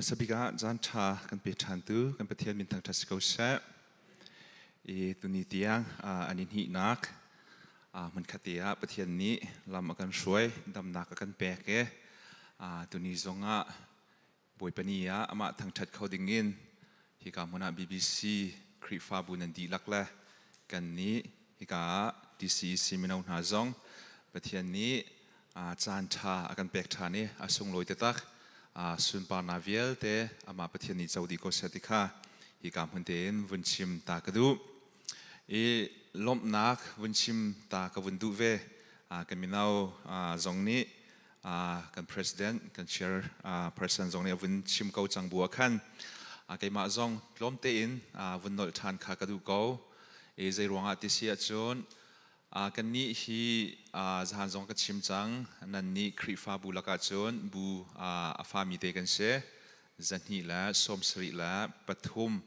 Hmasa bik ah caan ṭha kan pe ṭhantu kan Pathian min thangṭhat si ko seh. I tuni tiang an i hnihnak hmunkhat te ah Pathian nih lam a kan hruai, damnak a kan pek i tuni zongah Bawipa ni ah amah thangṭhat kho dingin hika hmun ah BBC Khrihfabu nan dihlak le kannih hika ah TCEC mino hna zong Pathian nih caan ṭha a kan pek ṭhan i a sunglawi taktak. Sunparnak vialte amah Pathian nih co dih ko seh ti kha hika hmun tein vun chim ta ka duh. I lawmhnak vun chim ta ka vun duh ve. Kan mino zong nih kan president kan chair person zong nih a vun chim ko cang bu ah khan keimah zong tlawm tein vun nolh ṭhan kha ka duh ko. I zei ruangah ti si ahcun kannih hi zahan zong ka chim cang nannih Khrihfabu lakah cun bu a fami te kan si zahnih le 73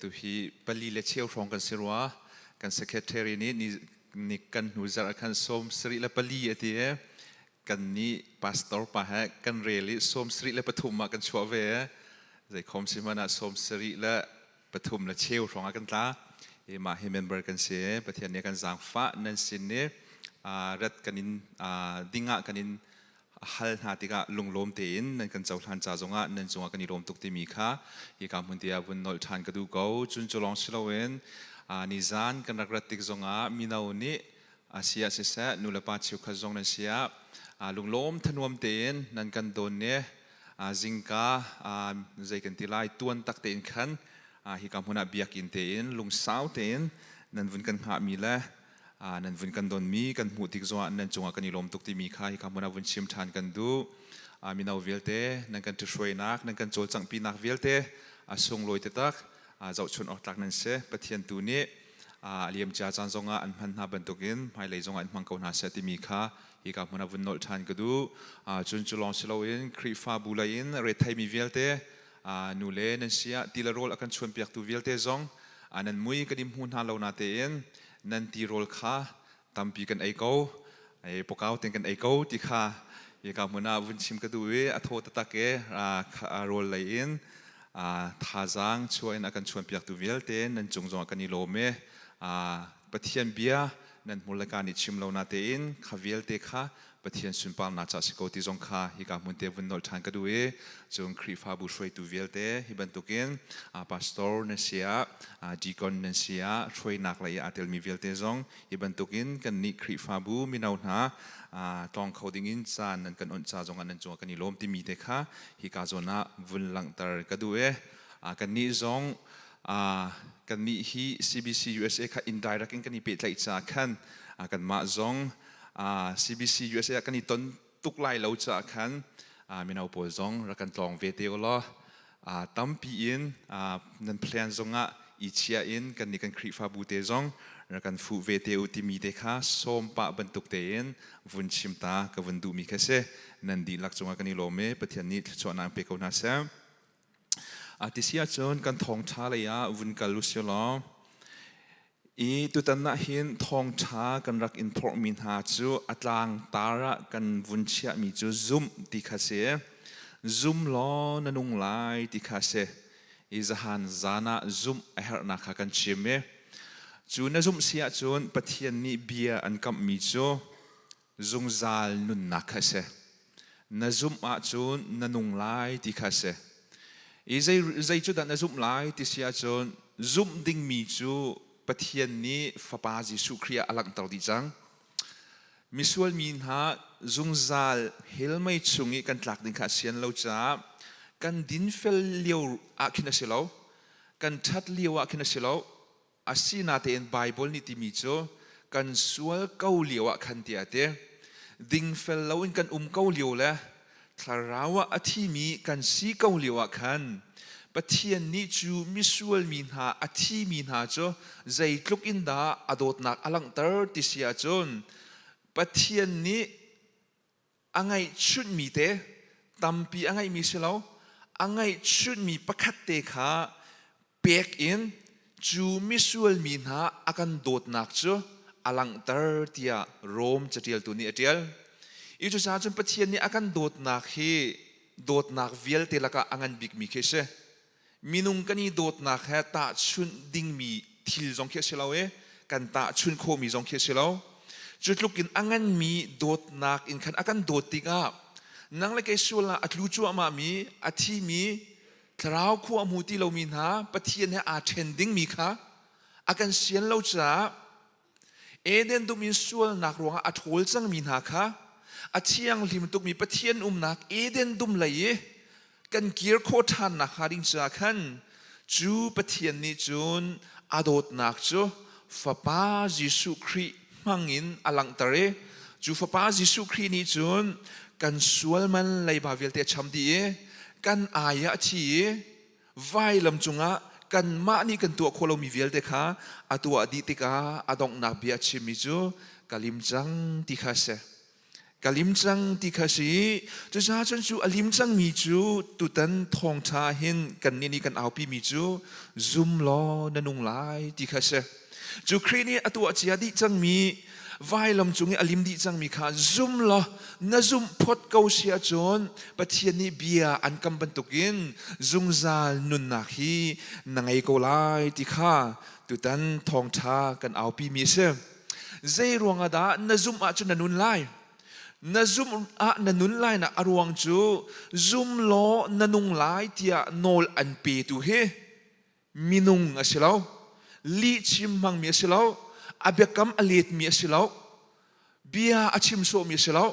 tuhi pali le cheu hrawng kan si rua. Kan secretary nih ni kan hnu zarh ah khan 74 a ti i kan nih pastor pa he kan rel i 73 ah kan chuah ve. Zeikhom si hmanh ah 73 le cheu hrawng ah kan tla. I mah hi member kan si. Pathian nih kan zaangfah nan sin i rat kan in dingah kan in hal hna tikah lunglawm tein nan kan cohlan ca zongah nan cungah kan i lawm tuk timi kha hika hmun te ah vun nolh ṭhan ka duh ko. Cun cu lawng si loin nizan kan rak rat tik zongah mino nih si ah siseh nulepa cheukhat zong nan si ah lunglawm thanuam tein nan kan don ne zingka zei kan ti lai tuan tak tein khan hika hmun ah biakinn tein lungsau tein nan vun kan hngahmi le nan vun kan donmi kan hmuh tik zongah nan cungah kan i lawm tuk timi kha hika hmun ah vun chim ṭhan kan duh. Mino vialte nan kan ṭhihruainak nan kan cawlcanghpinak vialte a sunglawi taktak, zohchun awk tlak nan si. Pathian tu nih a liamcia caan zongah an hman hna bantukin hmailei zongah an hmang ko hna seh timi kha hika hmun ah vun nolh ṭhan ka duh. Cun cu lawng si loin Khrihfabu lei in retheimi vialte nu le nan si ah ti le rawl a kan chuanpiaktu vialte zong nan mui kan i hmu hna lo na tein nan tirawl kha tampi kan ei ko, pokau ten kan ei ko ti kha hika hmun ah vun chim ka duh i a thaw taktak e rawl lei in thazaang chuah in a kan chuanpiaktu vialte nan cung zongah kan i lawm e. Pathian bia nan hmur le ka nih chim lo na tein kha vialte kha Pathian sunparnak ca si ko ti zong kha hika hmun te vun nolh ṭhan ka duh i cun Khrihfabu hruaitu vialte hi bantukin pastor nan si ah, deacon nan si ah, hruainak lei aa telmi vialte zong hi bantukin kannih Khrihfabu mino hna tlawng kho dingin caan nan kan onh ca zongah nan cungah kan i lawm timi te kha hika zawn ah vun langhter ka duh i kannih zong kannih hi CBC USA kha indirect in kan i pehtlaih caah khan kanmah zong CBC USA ah kan i ton tuk lai lo caah khan mino pawl zong rak kan tlawng ve te u law tampi in nan plan zongah i chia in kan nih kan Khrihfabu te zong rak kan fuh ve te u timi te kha sawm pah bantuk tein vun chim ta ka vun duhmi kha si. Nan dihlak cungah kan i lawm i Pathian nih thluachuahnak pe ko hna seh. Ti si ahcun kan thawngṭha lei ah vun kal u sih law I tutan ah hin thawngṭha kan rak in phorhmi hna cu a tlangtar ah kan vun chiahmi cu zumh ti kha si. Zum law na nung lai ti kha si. I zahan zan ah zumh a herhnak kha kan chim i cu na zumh si ahcun Pathian nih bia an kamhmi cu zungzal nunnak kha a si. Na zumh ahcun na nung lai ti kha a si. I zei cu dah na zumh lai ti si ahcun zumh dingmi cu Pathian nih Fapa Jesuh Khrih ah a langhter dih cang. Misual mi hna zungzal hell mei chung i kan tlak ding kha a sian lo caah kan dinfel lio ah khin a si lo, kan ṭhat lio ah khin a si lo, Asinatein Baibal nih timi cu kan sual ko lio ah khan tiah a ti. Dingfel loin kan um ko lio le thlarau ah a thimi kan si ko lio ah khan Pathian nih cu misual mi hna a thimi hna cu zeitluk in dah a dawtnak a langhter ti si ahcun Pathian nih a ngaihchunhmi te tampi a ngeihmi si lo, a ngaihchunhmi pakhat te kha pek in cu misual mi hna a kan dawtnak cu a langhter tiah Rom caṭialtu nih a ṭial. I cucaah cun Pathian nih a kan dawtnak hi dawtnak vialte lakah a ngan bikmi khi a si. Minung kan i dawtnak he tahchunh dingmi thil zong khi a si lo i kan tahchunh khawhmi zong khi a si lo. Cu tluk in a nganmi dawtnak in khan a kan dawt tikah nang le kei sual ah a tlu cuahmahmi, a thimi, thlarau khua a hmu ti lomi hna Pathian he aa ṭhen dingmi kha a kan sian lo caah Eden dum in sualnak ruangah a ṭhawl cangmi hna kha a thianghlim tukmi Pathian umnak Eden dum lei i kan kir khawh ṭhan nakhnga ding caah khan cu Pathian nih cun a dawtnak cu Fapa Jesuh Khrih hmangin a langhter i cu Fapa Jesuh Khrih nih cun kan sual man leiba vialte a cham dih i kan ai ah a thi i vailam cungah kanmah nih kan tuah khawh lomi vialte kha a tuah dih tikah a donghnak bia a chimmi cu ka lim cang ti kha a si. Ka lim cang ti kha a si. Cucaah cun cu a lim cangmi cu tutan thawngṭha hin kannih nih kan aupimi cu zum law na nung lai ti kha a si. Cu Khrih nih a tuah cia dih cangmi vailam cung i a lim dih cangmi kha zum law na zumh phot ko si ahcun Pathian nih bia an kam bantukin zungzal nunnak hi na ngei ko lai ti kha tutan thawngṭha kan aupimi a si. Zei ruangah dah na zumh ahcun na nun lai? Na zumh ah na nun lai nak a ruang cu zum law na nung lai tiah nawl an petu hi minung a si lo, lihchim hmangmi a si lo, a biakam a letmi a si lo, bia a chim sawhmi a si lo.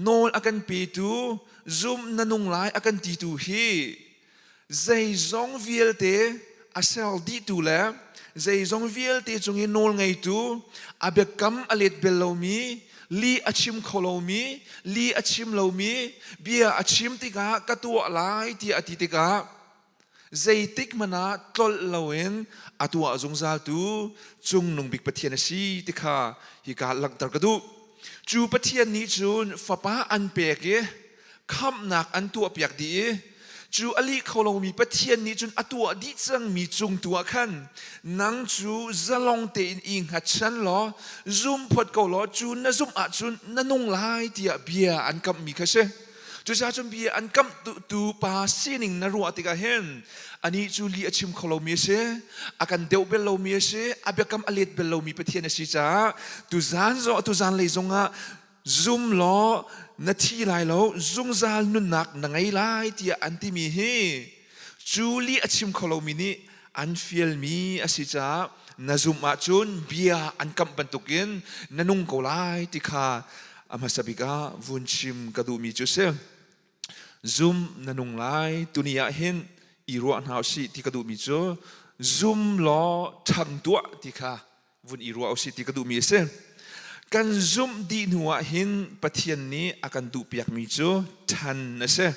Nawl a kan petu, zum na nung lai a kan titu hi zeizong vialte a ser dihtu le zeizong vialte cung i nawl ngeitu, a biakam a let bel lomi, li a chim kho lomi, li a chim lomi, bia a chim tikah ka tuah lai tiah a ti tikah zeitik hmanh ah tlolh loin a tuah zungzaltu cungnung bik Pathian a si ti kha hika langhter ka duh. Cu Pathian nih cun fapa an pek i khamhnak an tuahpiak dih i cu a lih kho lomi Pathian nih cun a tuah dih cangmi cung tu ah khan nang cu zalong tein i hngatchan law zum phot ko law cu na zumh ahcun na nung lai tiah bia an kamhmi kha si. Cucaah cun bia an kamh tu pa sining na ruah tikah hin anih cu li a chim kho lomi a si, a kan deuh bel lomi a si, a biakam a let bel lomi Pathian a si caah tuzan zong tuzan lei zongah zum law na thi lai lo, zungzal nunnak na ngei lai tiah an timi hi cu li a chim kho lomi nih an fialmi a si caah na zumh ahcun bia an kamh bantukin na nung ko lai ti kha a hmasa bik ah vun chim ka duhmi cu si. Zum na nung lai tuni ah hin i ruah hna usih ti ka duhmi cu zum law ṭhang tuah ti kha vun i ruah usih ti ka duhmi a si. Kan zumh dih hnu ah hin Pathian nih a kan duhpiakmi cu ṭhan a si.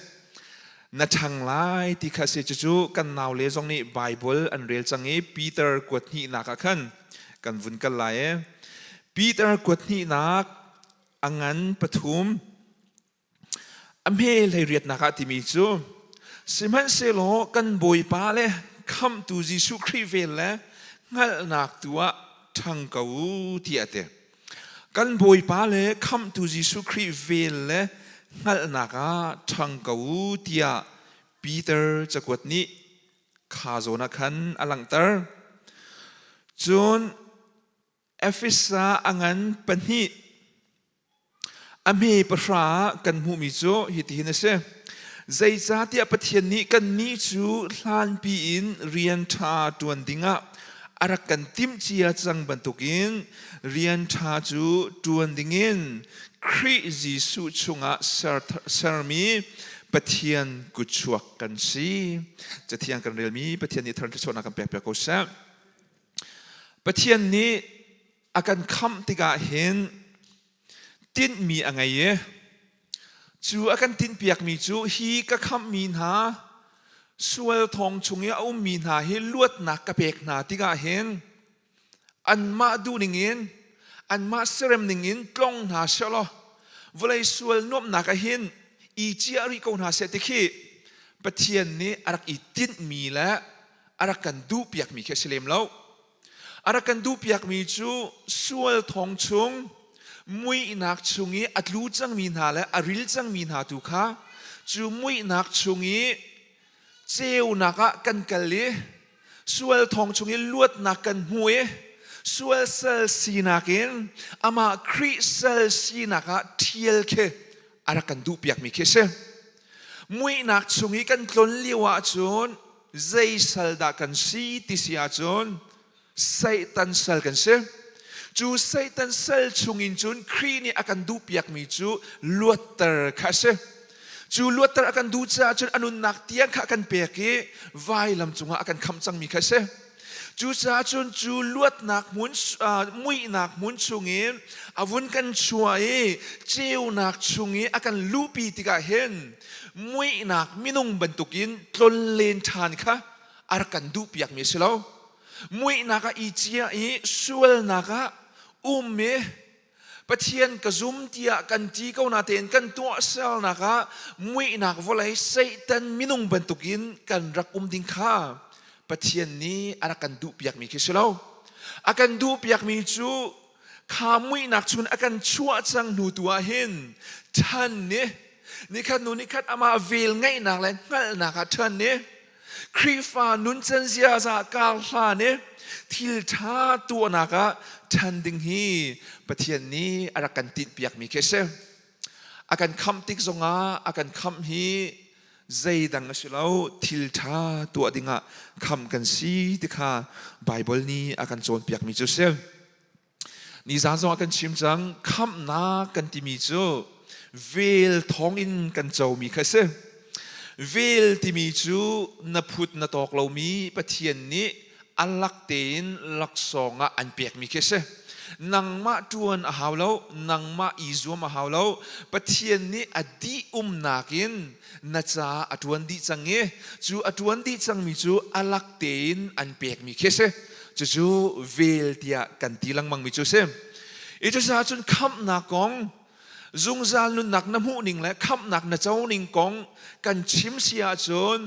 Na ṭhang lai ti kha a si. Cucu kan naule zong nih Baibal an rel cang i Peter kuat hnihnak ah khan kan vun kal lai i Peter kuat hnihnak a ngan pathum A hme hleiriatnak ah timi cu sihmanhsehlaw kan Bawipa le Khamhtu Jesuh Khrih vel le hngalhnak tu ah ṭhang ko u tiah a ti. Kan Bawipa le Khamhtu Jesuh Khrih vel le hngalhnak ah ṭhang ko u tiah Peter cakuat nih kha zawn ah khan a langhter. Cun Efesa a ngan pahnih A hme pahra ah kan hmuhmi cu hitihin a si. Zeicahtiah Pathian nih kannih cu hlanpi in rian ṭha ṭuan dingah a rak kan timhcia cang bantukin rian ṭha cu ṭuan dingin Khrih Jesuh chungah sermi Pathian kutchuak kan si. Cathiang kan relmi Pathian nih thar thluachuahnak kan pek piak ko seh. Pathian nih a kan khamh tikah hin tinhmi a ngei i cu a kan tinhpiakmi cu hi ka khamhmi hna sual thong chung i a ummi hna hi luatnak ka pek hna tikah hin anmah duhning in anmah serem ning in tlong hna sehlaw vawlei sual nuamhnak ah hin i ciah rih ko hna seh ti khi Pathian nih a rak i tinhmi le a rak kan duhpiakmi khi a si lem lo. A rak kan duhpiakmi cu sual thong chung muihnak chung i a tlu cangmi hna le a ril cangmi hna tu kha Cu muihnak chung i ceunak ah kan kal i sual thong chung i luatnak kan hmu i sual sal sinak in amah Khrih sal sinak ah ṭhial khi a rak kan duhpiakmi khi a si. Muihnak chung i kan tlon lio ahcun zei sal dah kan si ti si ahcun Satan sal kan si. Cu Satan sal chungin cun Khrih nih a kan duhpiakmi cu luatter kha a si. Cu luatter a kan duh caah cun a nunnak tiang kha a kan pek i vailam cungah a kan khamh cangmi kha a si. Cucaah cun cu luatnak hmun, muihnak hmun chungin a vun kan chuah i ceunak chung i a kan luhpi tikah hin muihnak minung bantukin tlonlen ṭhan kha a rak kan duhpiakmi a si lo. Muihnak ah i cia i sualnak ah um i Pathian ka zum tiah kan ti ko natein kan tuahsernak ah muihnak vawlei Satan minung bantukin kan rak um ding kha Pathian nih a rak kan duhpiakmi khi si lo. A kan duhpiakmi cu kha muihnak chun a kan chuah cang hnu tu ah hin ṭhan nih nikhat hnu nikhat amah vel ngeihnak le hngalhnak ah ṭhan nih Khrihfa nuncan ziaza kar hlan i thil ṭha tuahnak ah ṭhan ding hi Pathian nih a rak kan tinhpiakmi khi a si. A kan khamh tik zongah a kan khamh hi zeidang a si lo, thil ṭha tuah dingah khamh kan si ti kha Baibal nih a kan cawnpiakmi cu a si. Nizan zong ah kan chim cang, khamhnak kan timi cu vel thawngin kan comi kha a si. Vel timi cu na phut na tawk lomi Pathian nih a lak tein laksawng ah an pekmi khi a si. Nangmah ṭuan a hau lo, nangmah i zuam a hau lo. Pathian nih a dih umnak in na caah a ṭuan dih cang i cu a ṭuan dih cangmi cu a lak tein an pekmi khi a si. Cucu vel tiah kan ti lengmangmi cu a si. I cucaah cun khamhnak kong, zungzal nunnak na hmuh ning le khamhnak na co ning kong kan chim si ahcun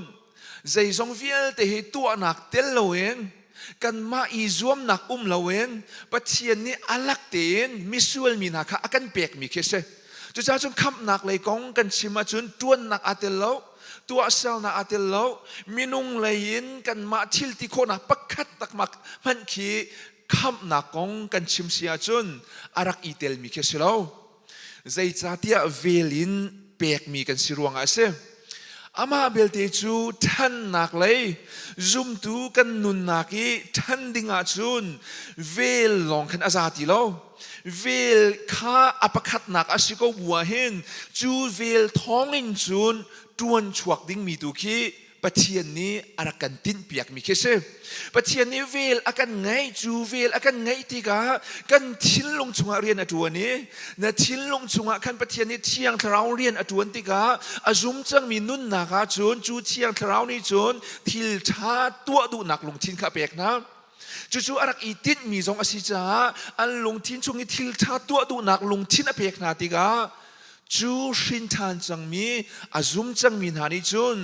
zeizong vialte hi tuahnak tel loin kanmah i zuamnak um loin Pathian nih a lak tein misual mi hna kha a kan pekmi khi a si. Cucaah cun khamhnak lei kong kan chim ahcun ṭuannak aa tel lo, tuahsernak aa tel lo, minung lei in kanmah thil ti khawhnak pakhat takmak hmanh khi khamhnak kong kan chim si ahcun a rak i telmi khi a si lo. Zeicahtiah vel in pekmi kan si ruangah a si. Amah belte cu ṭhannak lei zumtu kan nunnak i ṭhan ding ahcun vel lawng khan a za ti lo. Vel kha a pakhatnak a si ko bu ah hin cu vel thawngin cun ṭuan chuak dingmi tu khi Pathian nih a rak kan tinhpiakmi khi a si. Pathian nih vel a kan ngeih, cu vel a kan ngeih tikah kan thinlung chungah rian a ṭuan i na thinlung chungah khan Pathian nih Thiang Thlarau rian a ṭuan tikah a zum cangmi nunnak ah cun cu Thiang Thlarau nih cun thil ṭha tuah duhnak lungthin kha a pek hna. Cucu a rak i tinhmi zong a si caah an lungthin chung i thil ṭha tuah duhnak lungthin a pek hna tikah cu hrin ṭhan cangmi a zum cangmi hna nih cun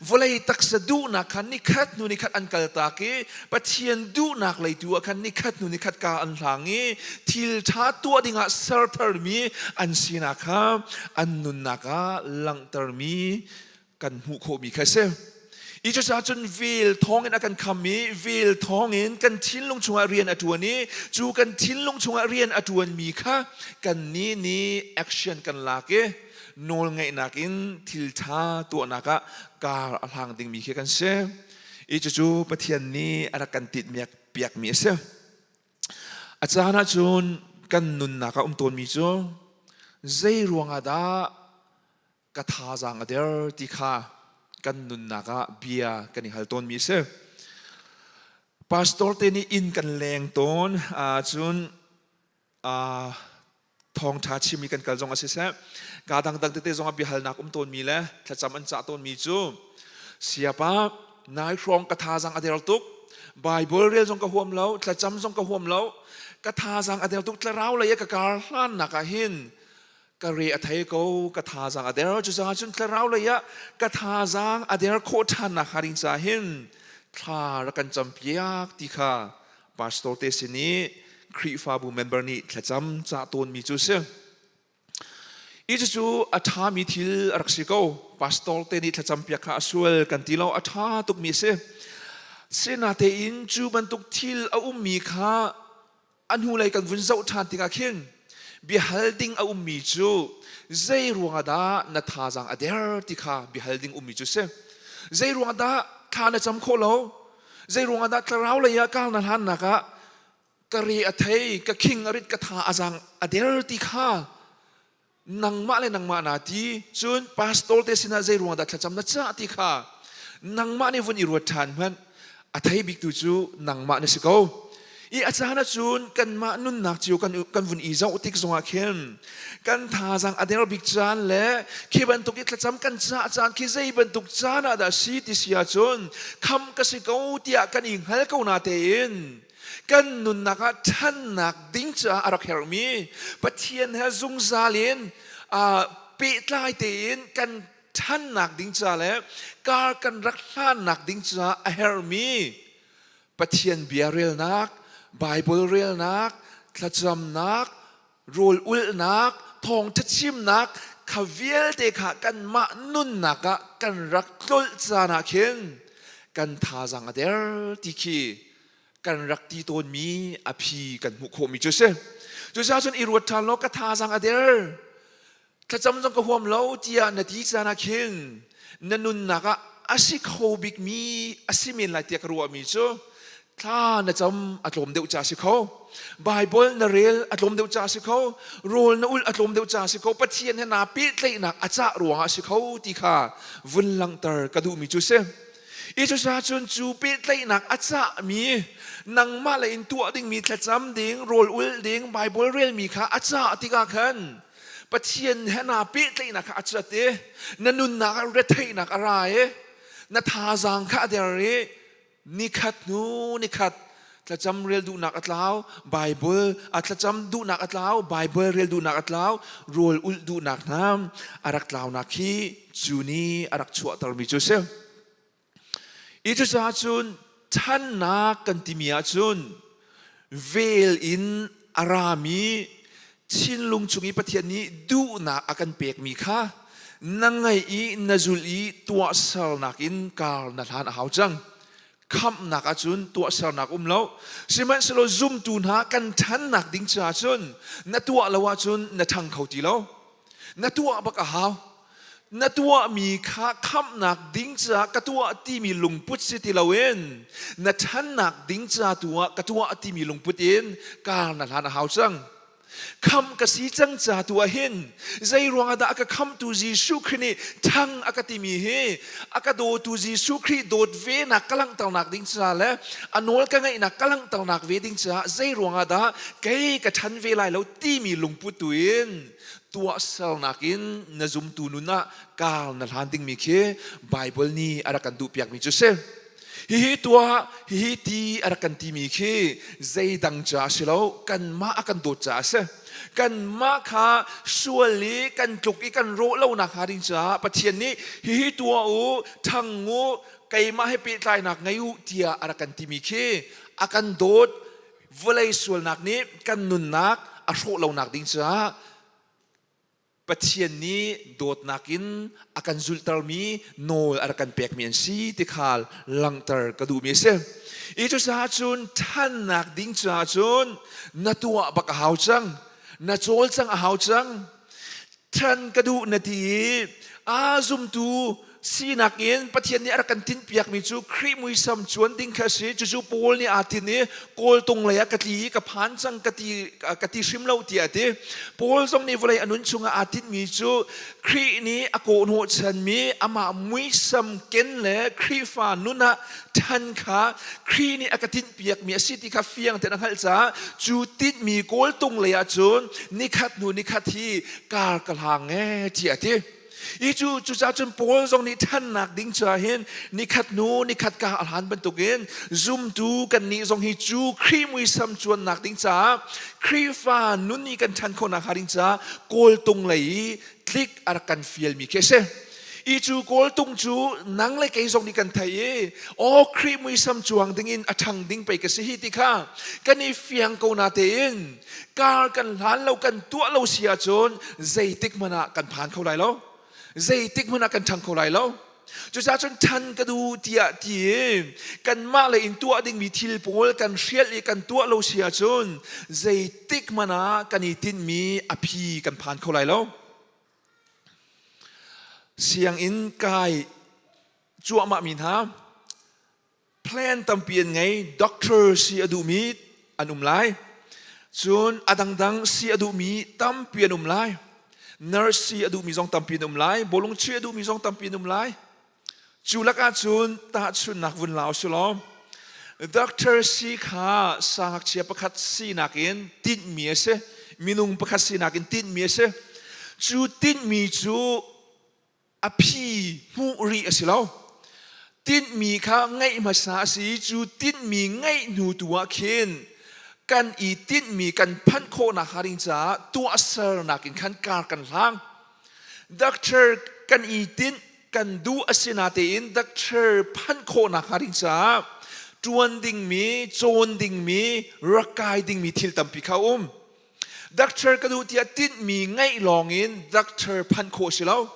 vawlei taksa duhnak kha nikhat hnu nikhat an kaltak i Pathian duhnak lei tu ah khan nikhat hnu nikhat ka an hlang i thil ṭha tuah dingah ser tharmi an sinak kha an nunnak ah langhtermi kan hmuh khawhmi kha a si. I cucaah cun vel thawngin a kan kham i vel thawngin kan thinlung chungah rian a ṭuan i cu kan thinlung chungah rian a ṭuanmi kha kannih nih action kan lak i nawlngaihnak in thil ṭha tuahnak ah kar a hlang dingmi khi kan si. I cucu Pathian nih a rak kan tinhmiak piakmi a si. A caan ahcun kan nunnak ah um tawnmi cu zei ruangah dah ka thazaang a der ti kha kan nunnak ah bia kan i hal tawnmi a si. Pastor te nih inn kan leng tawn cun thawngṭha chim i kan kal zong a siseh ka dangdang tete zong ah biahalnak um tawnmi le thlacam an cah tawnmi cu siapa nai hrawng ka thazaang a der tuk Bible rel zong ka huam lo thlacam zong ka huam lo ka thazaang a der tuk tlarau lei ah ka kar hlannak ah hin ka re a thei ko ka thazaang a der cucaah cun thlarau lei ah ka thazaang a der khawh ṭhan nak hnga ding caah hin thla rak kan campiak ti kha pastor te sin i Khrihfabu member nih thlacam cah tawnmi cu si. I cucu a ṭhami thil a rak si ko. Pastor te nih thlacam piak kha a sual kan ti lo, a ṭha tukmi a si. Sinatein cu bantuk thil a ummi kha a hnulei kan vun zoh ṭhan tikah khin biahal ding a ummi cu zei ruangah dah na thazaang a der ti kha biahal ding ummi cu si. Zei ruangah dah thla na cam khawh lo? Zei ruangah dah thlarau lei ah kal na hlannak ah ka re a thei, ka khing a rit, ka tha a zaang a der ti kha nangmah le nangmah naa ti. Cun pastor te sinah zei ruangah dah thlacam na cah ti kha nangmah nih vun i ruat ṭhan hmanh. A thei biktu cu nangmah na si ko. I a caan ahcun kanmah nunnak cio kan vun i zoh tik zongah khin kan thazaang a der bik caan le khi bantuk i thlacam kan cah caan khi zei bantuk caan ah dah si ti si ahcun kham ka si ko tiah kan i hngal ko na tein kan nunnak ah ṭhannak ding caah a rak herhmi Pathian he zungzal in pehtlai tein kan ṭhannak ding ca le kar kan rak hlannak ding caah a herhmi Pathian bia relnak, Bible relnak, thlacamnak, rawl ulhnak, thawngṭha chimnak kha vialte kha kanmah nunnak ah kan rak tlolh caan ah khin kan thazaang a der ti khi kan rak ti tawnmi a phi kan hmuh khawhmi cu a si. Cucaah cun i ruat ṭhan law ka thazaang a der, thlacam zong ka huam lo tiah na ti caan ah khin na nunnak ah a si kho bikmi a si men lai tiah ka ruahmi cu thla na cam a tlawm deuh ca si kho, Bible na rel a tlawm deuh ca si kho, rawl na ulh a tlawm deuh ca si kho, Pathian he naa pehtlaihnak a cah ruangah a si kho ti kha vun langhter ka duhmi cu si. I cucaah cun cu pehtlaihnak a cahmi nangmah le in tuah dingmi thlacam ding, rawl ulh ding, Bible relmi kha a cah tikah khan Pathian he naa pehtlaihnak kha a cat i na nunnak ah retheihnak a ra i na thazaang kha a der i nikhat hnu nikhat thlacam rel duhnak a tlau, Bible a thlacam duhnak a tlau, Bible rel duhnak a tlau, rawl ulh duhnak hna a rak tlaunak hi cu nih a rak chuahtermi cu a si. I cucaah cun ṭhannak kan timi ahcun vel in a rami thinlung chung i Pathian nih duhnak a kan pekmi kha na ngaih i na zulh i tuahsernak in kar na hlan a hau cang. Khamhnak ahcun tuahsernak um lo. Sihmanhsehlaw zumtu hna kan ṭhannak ding caah cun na tuah lo ahcun na ṭhang kho ti lo. Na tuah bak a hau. Na tuahmi kha khamhnak ding caah ka tuah timi lungput si ti loin na ṭhannak ding ca tu ah ka tuah timi lungput in kar na hlan a hau cang. Khamh ka si cang ca tu ah hin zei ruangah dah a ka khamhtu Jesuh Khrih nih ṭhang a ka timi hi a ka dawtu Jesuh Khrih dawt ve nak ka langhternak ding ca le a nawl ka ngaihnak ka langhternak ve ding caah zei ruangah dah kei ka ṭhan ve lai lo timi lungput tu in tuahsernak in na zumtu nun ah kar na hlan dingmi khi Bible nih a rak kan duhpiakmi cu si. Hihi tuah, hihi ti a rak kan timi khi zeidang ca a si lo, kanmah a kan dawt caah a si. Kanmah kha sual i kan tluk i kan rawh lonak hnga ding caah Pathian nih hihi tuah u, ṭhang u, keimah he pehtlainak ngei u tiah a rak kan timi khi a kan dawt. Vawlei sualnak nih kan nunnak a hrawh lonak ding caah Pathian nih dawtnak in a kan zulhtermi nawl a rak kan pekmi an si ti kha langhter ka duhmi a si. I cucaah cun ṭhannak ding caah cun na tuah bak a hau cang, na cawlcang a hau cang. Ṭhan ka duh na ti i aa zumtu sinak in Pathian nih a rak kan tinhpiakmi cu Khrih muisam cuan ding kha a si. Cucu Paul nih aa tin i kawltung lei ah ka tli i ka phan cang ka ti hrim lo tiah a ti. Paul zong nih vawlei a nun chungah aa tinhmi cu Khrih nih a kawhhnawh chanmi amah muisam ken le Khrihfa nun ah ṭhan kha Khrih nih a ka tinhpiakmi a si ti kha fiang tein a hngalh caah cu tinhmi kawltung lei ah cun nikhat hnu nikhat hi kar ka hlang ee tiah a ti. I cu cucaah cun Paul zong nih ṭhannak ding caah hin nikhat hnu nikhat ka a hlan bantukin zumtu kannih zong hi cu Khrih muisam cuannak ding caah Khrihfa nun i kan ṭhan khawhnak hnga ding caah kawltung lei i tlik a rak kan fialmi khi a si. I cu kawltung cu nang le kei zong nih kan thei i aw Khrih muisam cuang dingin a ṭhang ding pei ka si hi ti kha kan i fiang ko na tein kar kan hlan lo, kan tuah lo si ahcun zeitik hmanh ah kan phan kho lai lo, zeitik hmanh ah kan ṭhang kho lai lo. Cucaah cun ṭhan ka duh tiah ti i kanmah lei in tuah dingmi thil pawl kan hrial i kan tuah lo si ahcun zeitik hmanh ah kan i tinhmi a phi kan phan kho lai lo. Sianginn kai cuahmah mi hna plan tampi an ngei. Doctor si a duhmi an um lai, cun a dangdang si a duhmi tampi an um lai, nurse si a duhmi zong tampi an um lai, bawlung chuih a duhmi zong tampi an um lai. Cu lakah cun tahchunhnak vun la usih law, doctor si kha sangakchia pakhat sinak in tinhmi a si, minung pakhat sinak in tinhmi a si. Cu tinhmi cu a phi hmuh rih a si lo. Tinhmi kha ngeih hmasa a si i cu tinhmi ngeih hnu tu ah khin kan i tinhmi kan phanh khawhnak hnga ding caah tuahsernak in khan kar kan hlang. Doctor kan i tinh, kan duh a si natein doctor phanh khawhnak hnga ding caah ṭuan dingmi, cawn dingmi, rak kai dingmi thil tampi kha a um. Doctor ka duh tiah tinhmi ngeih lawngin doctor phanh khawh si lo.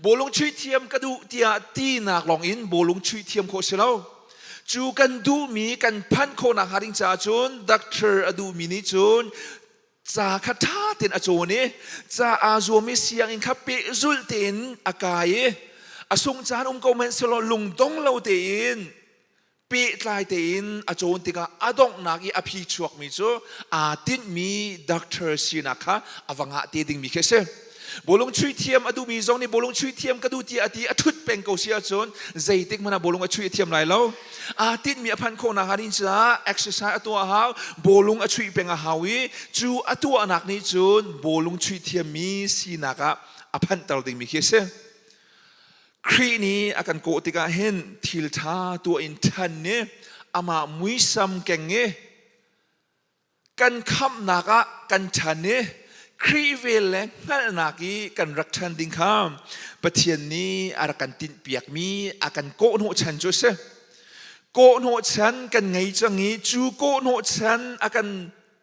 Bawlung chuih thiam ka duh tiah tinak lawngin bawlung chuih thiam khawh si lo. Cu kan duhmi kan phanh khawhnak hnga ding caah cun doctor a duhmi nih cun ca kha ṭha tein a cawn i ca aa zuam i sianginn kha pehzulh tein a kai i a sung caan um ko hmanh sehlaw lungdong lo tein pehtlai tein a cawn tikah a donghnak i a phi chuakmi cu aa tinhmi doctor sinak kha a va ngah te dingmi khi a si. Bawlung chuih thiam a duhmi zong nih bawlung chuih thiam ka duh tiah a ti, a ṭhut peng ko si ahcun zeitik hmanh ah bawlung a chuih a thiam lai lo. Aa tinhmi a phanh khawhnak hnga ding caah exercise a tuah a hau, bawlung a chuih peng a hau i cu a tuahnak nih cun bawlung chuih thiammi sinak ah a phanhter dingmi khi a si. Khrih nih a kan kawh tikah hin thil ṭha tuah in ṭhan i amah muisam keng i kan khamhnak ah kan ṭhan i Khrih vel le hngalhnak i kan rak ṭhan ding kha Pathian nih a rak kan tinhpiakmi a kan kawhhnawhchan cu a si. Kawhhnawhchan kan ngei cang i cu kawhhnawhchan a kan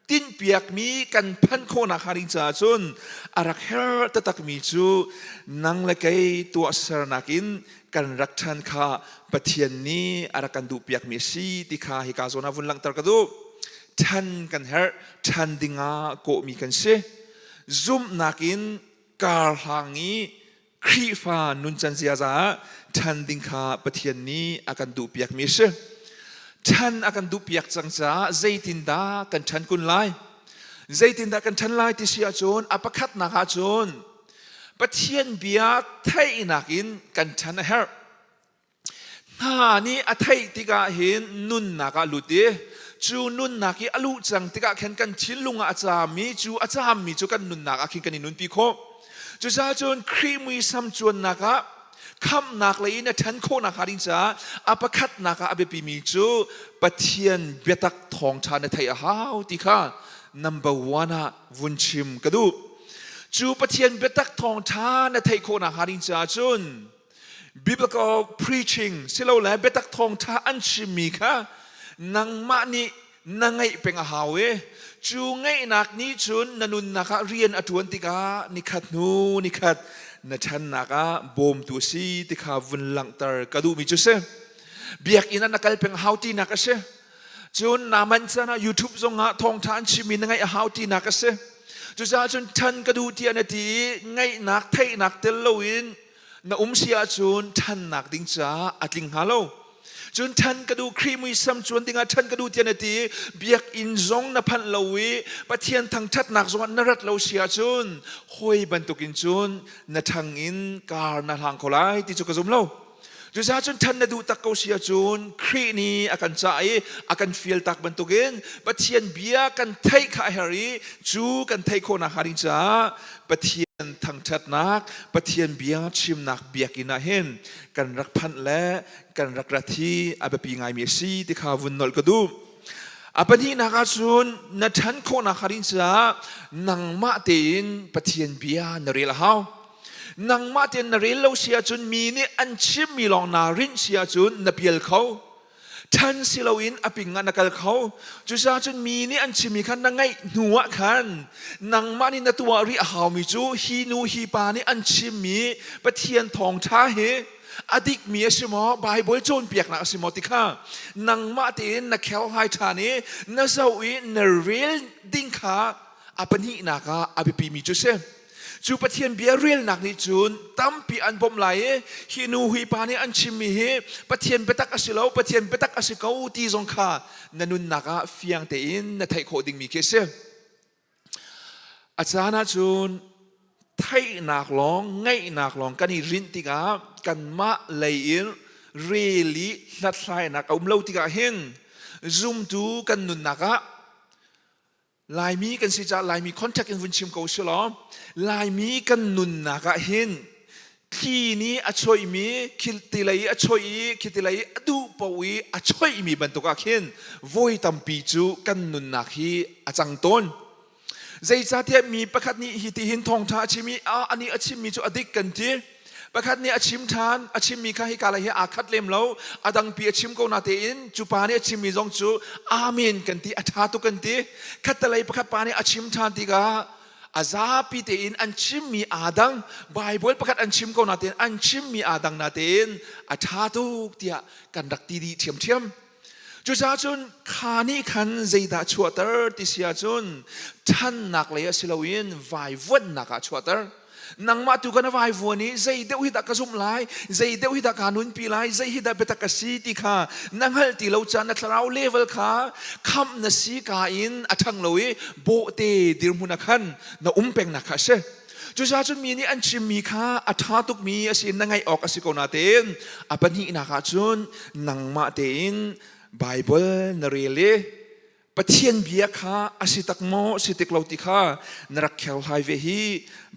tinhpiakmi kan phanh khawhnak hnga ding caah cun a rak herh taktakmi cu nang le kei tuahsernak in kan rak ṭhan kha Pathian nih a rak kan duhpiakmi a si ti kha hika zawn ah vun langhter ka duh. Ṭhan kan herh, ṭhan dingah kawhmi kan si. Zumhnak in karhlang i Khrihfa nuncan ziaza ah ṭhan ding kha Pathian nih a kan duhpiakmi a si. Ṭhan a kan duhpiak cang caah zeitindah kan ṭhan kun lai? Zeitindah kan ṭhan lai ti si ahcun a pakhatnak ahcun Pathian bia theihnak in kan ṭhan a herh. Hna nih a theih tikah hin nunnak ah lut i cu nunnak i a luh cang tikah khan kan thinlung ah a caammi cu a caammi cu kan nunnak ah khin kan i nunpi khawh. Cucaah cun Khrih muisam cuannak ah khamhnak lei in a ṭhan khawhnak hnga ding caah a pakhatnak ah a biapimi cu Pathian biatak thawngṭha na theih a hau ti kha number one ah vun chim ka duh. Cu Pathian biatak thawngṭha na theih khawhnak hnga ding caah cun biblical preaching silole biatak thawngṭha an chimmi kha nangmah nih na ngaih peng a hau i cu ngaihnak nih cun na nunnak ah rian a ṭuan tikah nikhat hnu nikhat na ṭhannak ah bawmtu a si ti kha vun langhter ka duhmi cu si. Biakinn ah na kal peng a hau tinak a si. Cun naa manh caan ah YouTube zongah thawngṭha an chimmi na ngaih a hau tinak a si. Cucaah cun ṭhan ka duh tiah na ti i ngaihnak theihnak tel loin na um si ahcun ṭhannak ding caah a tling hnga lo. Cun ṭhan ka duh, Khrih muisam cuan dingah ṭhan ka duh tiah na ti i biakinn zong na phanh lo i Pathian thangṭhatnak zongah na rat lo si ahcun hawi bantukin cun na ṭhang in kar na hlang kho lai ti cu ka zum lo. Cucaah cun ṭhan na duh tak ko si ahcun Khrih nih a kan cah i a kan fial tak bantukin Pathian bia kan theih kha a herh i cu kan theih khawhnak hnga ding caah Pathian thangṭhatnak, Pathian bia chimnak biakinn ah hin kan rak phanh le kan rak rat hi a biapi ngaimi a si ti kha vun nolh ka duh. A pahnihnak ahcun na ṭhan khawhnak hnga ding caah nangmah tein Pathian bia na rel a hau. Nangmah tein na rel lo si ahcun mi nih an chimmi lawng naa rinh si ahcun na pial kho. Ṭhan si loin a ping ah na kal kho. Cucaah cun mi nih an chimmi kha na ngaih hnu ah khan nangmah nih na tuah rih a haumi cu hi nu hi pa nih an chimmi Pathian thawngṭha hi a dikmi a si maw, Baibal cawnpiaknak a si maw ti kha nangmah tein na kherhlai ṭhan i na zoh i na rel ding kha a pahnihnak ah a biapimi cu a si. Cu Pathian bia relnak nih cun tampi an bawmh lai i hi nu hi pa nih an chimmi hi Pathian biatak a si lo, Pathian biatak a si ko ti zong kha na nunnak ah fiang tein na theih khawh dingmi khi a si. A caan ahcun theihnak lawng, ngaihnak lawng kan i rinh tikah kanmah lei in rel i hlathlainak a um lo tikah hin zumtu kan nunnak ah Laimi kan si caah Laimi contact in vun chim ko si law Laimi kan nunnak ah hin thli nih a choihmi khiltilei a choih i khitilei a duh paoh i a choihmi bantuk ah khin voi tampi cu kan nunnak hi a cang tawn. Zeicahtiah mi pakhat nih hi tihin thawngṭha a chim i anih a chimmi cu a dik kan ti. Pakhat nih a chim ṭhan, a chimmi kha hika lei hi aa khat lem lo, a dangpi a chim ko natein cu pa nih a chimmi zong cu amen kan ti, a ṭha tuk kan ti. Khattelei pakhat pa nih a chim ṭhan tikah a zapi tein an chimmi aa dang, Baibal pakhat an chim ko natein an chimmi aa dang natein a ṭha tuk tiah kan rak ti dih ṭhiamṭhiam. Cucaah cun kha nih khan zeidah chuahter ti si ahcun ṭhannak lei ah si loin vaivuanhnak ah chuahter. Nangmah tu kan vaivuan i zei deuh hi dah ka zumh lai, zei deuh hi dah kaa nunpi lai, zei hi dah biatak a si ti kha na hngalh ti lo caan na thlarau level kha khamh na si ka in a ṭhang lo i bawhte dirhmun ah khan na um pengnak kha a si. Cucaah cun mi nih an chimmi kha a ṭha tukmi a si na ngaih awk a si ko natein a pahnihnak ah cun nangmah tein Baibal na rel i Pathian bia kha a si tak maw si tik lo ti kha na rak kherhlai ve hi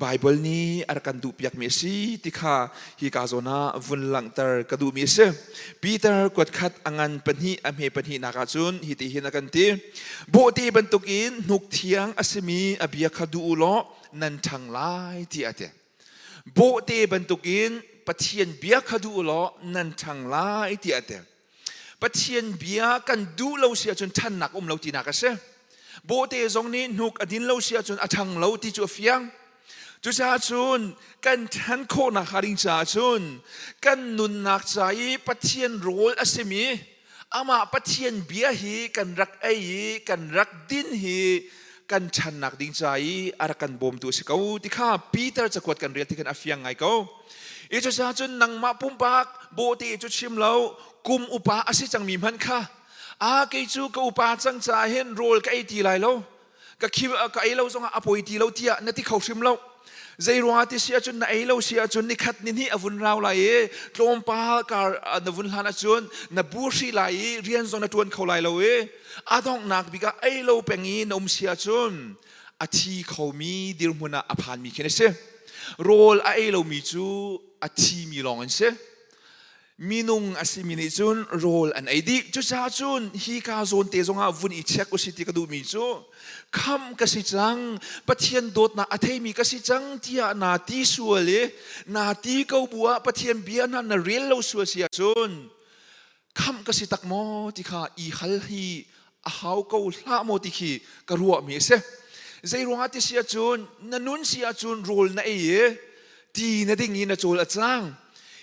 Baibal nih a rak kan duhpiakmi a si ti kha hi ka zawn ah vun langhter ka duhmi a si. Peter kuatkhat a ngan pahnih a hme pahnihnak ah cun hiti hin a kan ti. Bawhte bantukin hnuk thiang a simi a bia kha duh u law nan ṭhang lai tiah a ti. Bawhte bantukin Pathian bia kha duh law nan ṭhang lai tiah a ti. Pathian bia kan duh lo si ahcun ṭhannak um lo tinak a si. Bawhte zong nih hnuk a din lo si ahcun a ṭhang lo ti cu a fiang. Cucaah cun kan ṭhan khawhnak hnga ding caah cun kan nunnak ca i Pathian rawl a simi amah Pathian bia hi kan rak ei i kan rak din hi kan ṭhannak ding ca i a rak kan bawmtu a si ko ti kha Peter cakuat kan rel ti khan a fiang ngai ko. I cucaah cun nangmah pumpak bawhte cu chim lo kum upa a si cangmi hmanh kha a kei cu ka upa cang caah hin rawl ka ei ti lai lo ka khi ka ei lo zongah a poi ti lo tiah na ti kho hrim lo zei ruangah ti si ahcun na ei lo si ahcun nikhat ni hnih a vun rau lai i tlawmpal kar na vun hlan ahcun na buhri lai i rian zong na tuan kho lai lo i a donghnak bik ah ei lo peng i na um si ahcun a thi khomi dirhmun ah a phanmi khi na si rawl a ei lomi cu a thimi lawng an si Minung a simi nih cun rawl an ei dih. Cucaah cun hi ka zawn te zongah vun i check usih ti ka duhmi cu khamh ka si cang, Pathian dawtnak a theimi ka si cang tiah naa ti sual i naa ti ko bu ah Pathian bia hna na rel lo sual si ahcun khamh ka si tak maw ti kha i hal hi a hau ko hlah maw ti khi ka ruahmi a si. Zei ruangah ti si ahcun na nun si ahcun rawl na ei i ti na ding i na cawl a cang.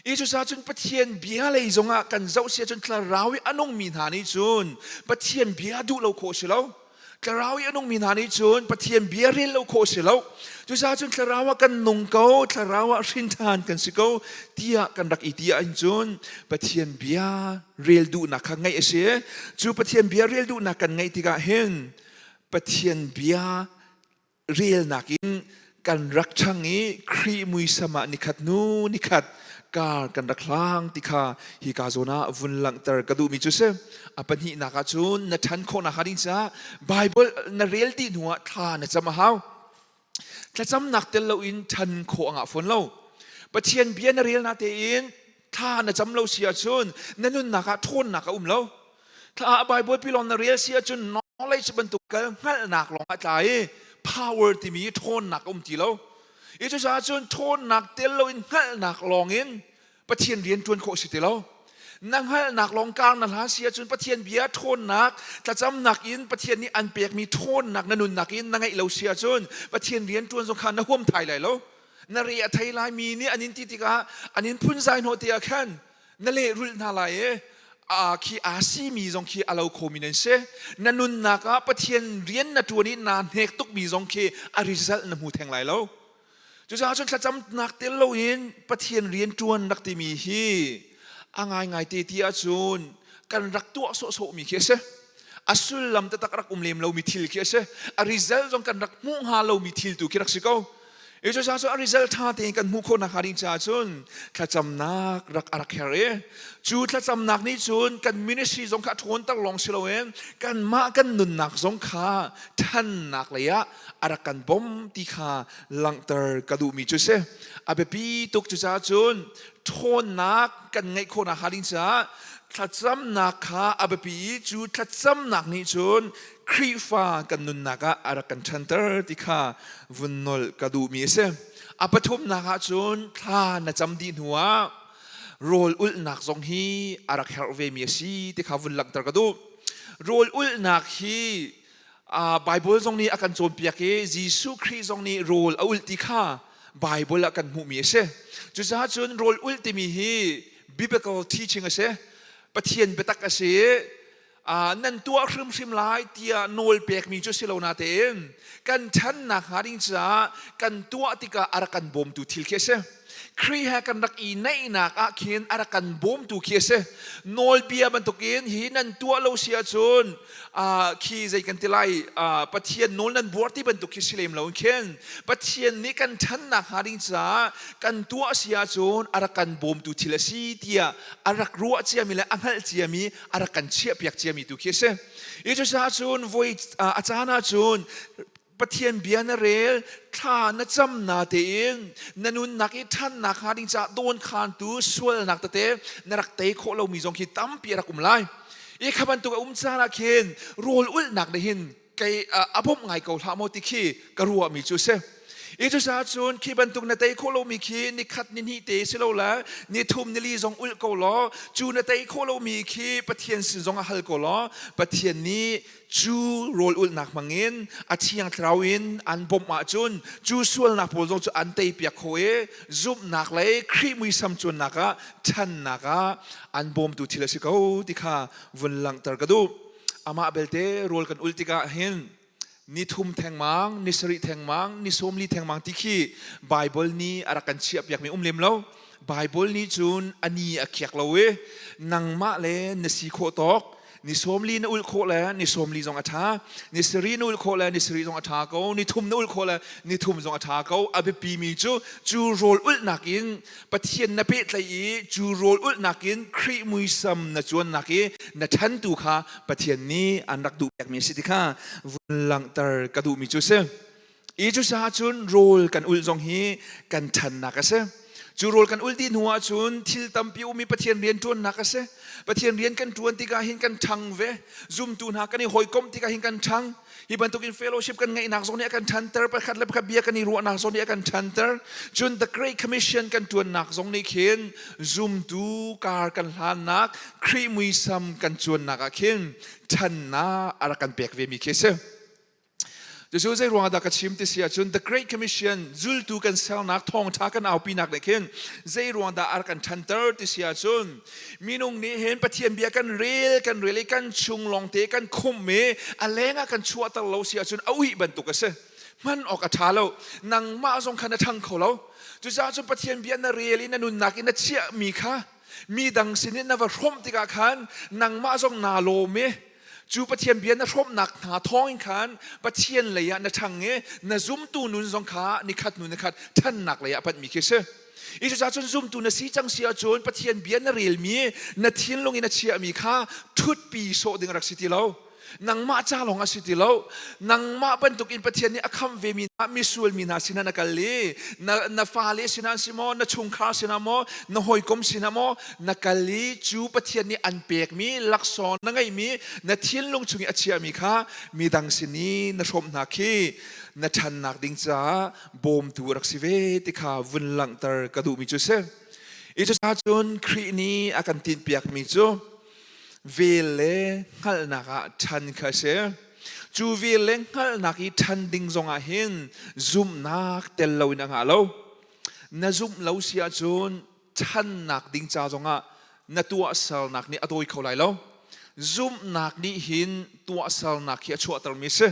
I cucaah cun Pathian bia lei zongah kan zoh si ahcun thlarau i a nungmi hna nih cun Pathian bia duh lo khawh si lo. Thlarau i a nungmi hna nih cun Pathian bia rel lo khawh si lo. Cucaah cun thlarau ah kan nung ko, thlarau ah hrin ṭhan kan si ko tiah kan rak i ti ahhin cun Pathian bia rel duhnak kha ngeih a si. Cu Pathian bia rel duhnak kan ngeih tikah hin Pathian bia relnak in kan rak ṭhang i Khrih muisam ah nikhat hnu nikhat kar kan rak hlang ti kha hi ka zawn ah vun langhter ka duhmi cu si. A pahnihnak ah cun na ṭhan khawhnak hnga ding caah Baibal na rel dih hnu ah thla na cam a hau. Thlacamnak tel loin ṭhan khawh a ngah fawn lo. Pathian bia na rel na tein thla na cam lo si ahcun na nunnak ah ṭhawnnak a um lo. Thla Bible pi lawng na rel si ahcun knowledge bantuk kal hngalhnak lawng a tla i power timi ṭhawnnak a um ti lo. I cucaah cun ṭhawnnak tel loin hngalhnak lawngin Pathian rian ṭuan khawh si ti lo. Na hngalhnak lawng kar na hlan si ahcun Pathian bia ṭhawnnak, thlacamnak in Pathian nih an pekmi ṭhawnnak na nunnak in na ngeih lo si ahcun Pathian rian ṭuan zong kha na huam thai lai lo. Na re a thei lai mi nih an in ti tikah an in phunzai hnawh ti ah khan na lehrulh hna lai i khi aa simi zong khi a lo khomi nan si. Na nunnak ah Pathian rian na ṭuan i naa hnek tukmi zong khi a result na hmu theng lai lo. Cucaah cun thlacamnak tel loin Pathian rian ṭuan rak timi hi a ngaingai te ti ahcun kan rak tuah sawhsawhmi khi a si. A sullam taktak rak um lem lomi thil khi a si. A result zong kan rak hmuh hnga lomi thil tu khi rak si ko. Cucaah cun a result ṭha tein kan hmuh khawh nakhnga ding caah cun thlacamnak rak a rak herh i cu thlacamnak nih cun kan ministry zong kha a ṭhawnter lawng si loin kanmah kan nunnak zong kha ṭhannak lei ah a rak kan bawmh ti kha langhter ka duhmi cu si. A biapi tuk. Cucaah cun ṭhawnnak kan ngeih khawh nakhnga ding caah thlacamnak kha a biapi i cu thlacamnak nih cun Khrihfa kan nunnak ah a rak kan ṭhanter ti kha vun nolh ka duhmi a si. A pathumnak ah cun thla na cam dih hnuah rawl ulhnak zong hi a rak herh vemi a si ti kha vun langhter ka duh. Rawl ulhnak hi Baibal zong nih a kan cawnpiak i Jesuh Khrih zong nih rawl a ulh ti kha Baibal ah kan hmuhmi a si. Cucaah cun rawl ulh timi hi biblical teaching a si. Pathian biatak a si i nan tuah hrimhrim lai tiah nawl pekmi cu si lo natein kan ṭhannak hnga ding caah kan tuah tikah a rak kan bawmtu thil khi a si. Khrih he kan rak i naihnak ah khin a rak kan bawmtu khi a si. Nawlbia bantukin hi nan tuah lo si ahcun khi zei kan ti lai, Pathian nawl nan buar ti bantuk khi si lem lo khin Pathian nih kan ṭhannak hnga ding caah kan tuah si ahcun a rak kan bawmtu thil a si tiah a rak ruah ciami le a hngalh ciami, a rak kan chiahpiak ciami tu khi a si. I cucaah cun voi a caan ahcun Pathian bia na rel, thla na cam na tein na nunnak i ṭhannak hnga ding caah dawnkhantu sualnak tete na rak tei khawh lomi zong khi tampi a rak um lai. I kha bantuk a um caan ah khin rawl ulhnak nih hin kei a bawmh ngai ko hlah maw ti khi ka ruahmi cu a si. I cucaah cun khi bantuk na tei khawh lomi khi nikhat nihnih te si lo le nithum nili zong ulh ko law, cu na tei khawh lomi khi Pathian sin zong ah hal ko law, Pathian nih cu rawl ulhnak hmangin a thiang thlarau in an bawmh ahcun cu sualnak pawl zong cu an teipiak kho i zumhnak lei Khrih muisam cuannak ah ṭhannak ah an bawmtu thil a si ko ti kha vun langhter ka duh. Amah belte rawl kan ulh tikah hin ni thum thengmang, ni sarih thengmang, ni 40 thengmang ti khi Baibal nih a rak kan chiahpiakmi um lem lo. Baibal nih cun a ni a khiak lo i nangmah le na si khawh tawk ni 40 na ulh khawh le ni 40 zong a ṭha, ni sarih na ulh khawh le ni sarih zong a ṭha ko, ni thum na ulh khawh le ni thum zong a ṭha ko. A biapimi cu cu rawl ulhnak in Pathian na pehtlaih i cu rawl ulhnak in Khrih muisam na cuannak i na ṭhantu kha Pathian nih an rak duh pekmi a si ti kha vun langhter ka duhmi cu a si. I cucaah cun rawl kan ulh zong hi kan ṭhannak a si. Cu rawl kan ulh dih hnu ahcun thil tampi um i Pathian rian ṭuannak a si. Pathian rian kan ṭuan tikah hin kan ṭhang ve. Zumtu hna kan i hawikomh tikah hin kan ṭhang. Hi bantukin fellowship kan ngeihnak zong nih a kan ṭhanter, pakhat le pakhat bia kan i ruahnak zong nih a kan ṭhanter. Cun the Great Commission kan ṭuannak zong nih khin zumtu kar kan hlannak, Khrih muisam kan cuannak ah khin ṭhannak a rak kan pek vemi khi a si. Cucu zei ruangah dah ka chim ti si ahcun The Great Commission zultu kan sernak thawngṭha kan aupinak nih khin zei ruang dah a rak kan ṭhanter ti si ahcun minung nih hin Pathian bia kan rel, kan rel i kan chung lawngte kan khumh i a leng ah kan chuahter lo si ahcun a uih bantuk a si. Hman awk a ṭha lo. Nangmah zong kha na ṭhang kho lo. Cucaah cun Pathian bia na rel i na nunnak i na chiahmi kha mi dang sin in na va hrawmh tikah khan nangmah zong naa lawm i cu Pathian bia na hrawmhnak hna thawngin khan Pathian lei ah na ṭhang i na zumtu nun zong kha nikhat hnu nikhat ṭhannak lei ah panhmi khi a si. I cucaah cun zumtu na si cang si ahcun Pathian bia na relmi, na thinlung in na chiahmi kha ṭhutpi sawh ding a rak si ti lo. Nangmah ca lawng a si ti lo. Nangmah bantuk in Pathian nih a khamh ve mi hna, misual mi hna sinah na kal i na fale sinah an si maw, na chungkhar sinah maw, na hawikom sinah maw na kal i cu Pathian nih an pekmi laksawng na ngeihmi, na thinlung chung i a chiahmi kha midang sin i na hrawmh hna khi na ṭhannak ding caah bawmtu rak si ve ti kha vun langhter ka duhmi cu si. I cucaah cun Khrih nih a kan tinhpiakmi cu vel le hngalhnak ah ṭhan kha a si. Cu vel le hngalhnak i ṭhan ding zongah hin zumhnak tel loin a ngah lo. Na zumh lo si ahcun ṭhannak ding ca zongah na tuahsernak nih a dawi kho lai lo. Zumhnak nih hin tuahsernak hi a chuahtermi a si.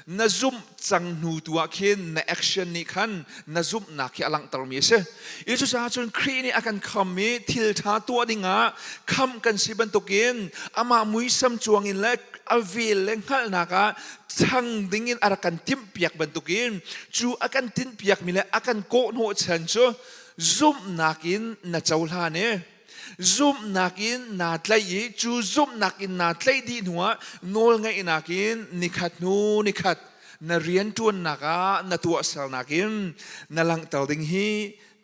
Na zumh cang hnu tu ah khin na action nih khan na zumhnak hi a langhtermi a si. I cucaah cun Khrih nih a kan kham i thil ṭha tuah dingah khamh kan si bantukin amah muisam cuang in le a vel le hngalhnak ah chang dingin a rak kan timhpiak bantukin cu a kan tinhpiakmi le a kan kawhhnawh chan cu zumhnak in na cohlan i zumhnak in naa tlaih i cu zumhnak in naa tlaih dih hnuah nawlngaihnak in nikhat hnu nikhat na rianṭuannak ah na tuahsernak in na langhter ding hi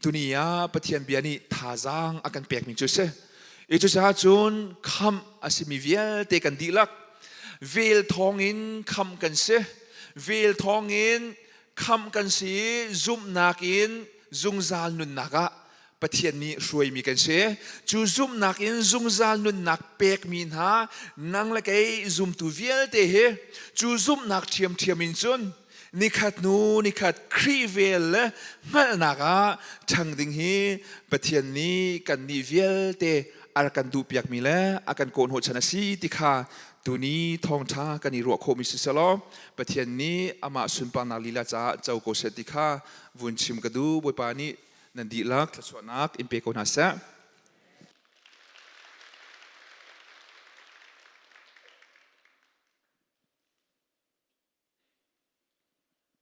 tuni ah Pathian bia nih thazaang a kan pekmi cu a si. I cucaah cun khamh a simi vialte kan dihlak vel thawngin khamh kan si. Vel thawngin khamh kan si i zumhnak in zungzal nunnak ah Pathian nih hruaimi kan si. Cu zumhnak in zungzal nunnak pekmi hna nang le kei zumtu vialte hi cu zumhnak ṭhiamṭhiam in cun nikhat hnu nikhat Khrih vel le hngalhnak ah ṭhang ding hi Pathian nih kannih vialte a rak kan duhpiakmi le a kan kawhhnawhchan a si ti kha tuni thawngṭha kan i ruah khawhmi si selaw Pathian nih amah sunparnak lila caah co ko seh ti kha vun chim ka duh. Bawipa nih nan dihlak thluachuahnak in pe ko hna seh.